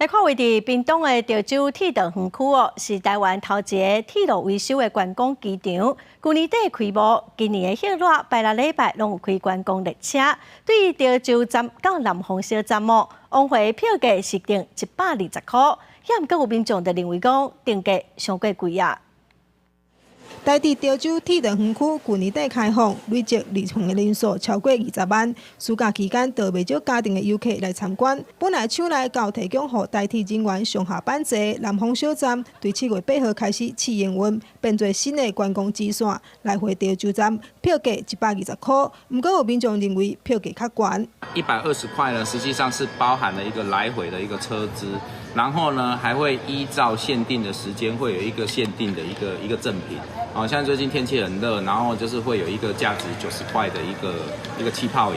來看位佇屏東的潮州鐵道園區哦，是台灣頭一個鐵路維修的觀光機場。舊年底開幕，今年的熱熱拜六禮拜攏有開觀光列車，對潮州站到南豐小站哦，往回票價是定120塊。猶毋過有民眾就認為講定價傷過貴啊。台鐵潮州鐵道園區舊年底開放，累積入園的人數超過20萬。暑假期間，就袂少家庭的遊客來參觀。本來廠內就提供予台鐵人員上下班坐南豐小站，對7月8號開始試營運，變做新的觀光支線，來回潮州站票價120塊。毋過有民眾認為票價較懸。 120塊呢，實際上是包含了一個來回的一個車資，然後呢，還會依照限定的時間，會有一個限定的一個贈品。哦，像最近天氣很熱，然後就是會有一個價值90塊的一個氣泡飲。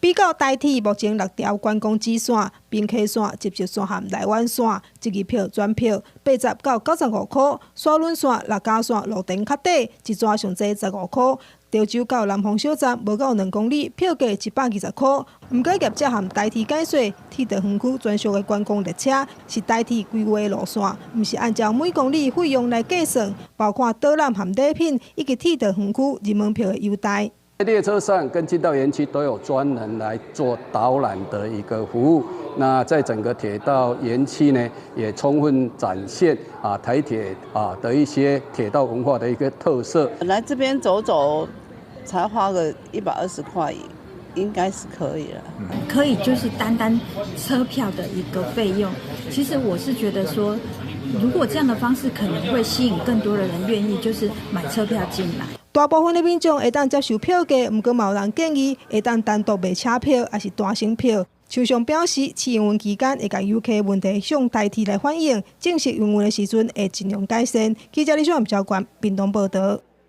比較台鐵目前六條觀光支線，平溪線、集集線和內灣線，一日票全票80到95塊；沙崙線、六甲線路程較短，一逝上濟15塊。潮州到南豐小站無夠2公里，票價120塊。毋過業者和台鐵解說，鐵道園區專屬的觀光列車是台鐵規劃路線，毋是按照每公里費用來計算，包括導覽和禮品以及鐵道園區入門票的優待。列車上跟進到園區都有專人來做導覽的一個服務。那在整個鐵道園區呢，也充分展現台鐵的一些鐵道文化的一個特色。來這邊走走，才花個120塊，應該是可以了。可以，就是單單車票的一個費用。其實我是覺得說，如果這樣的方式可能會吸引更多的人願意，就是買車票進來。大部分的民眾會當接受票價，毋過嘛有人建議會當單獨賣車票，抑是單程票。廠商表示，試營運期間會共遊客問題向台鐵來反映，正式營運的時陣會盡量改善。記者李小文交關屏東報道。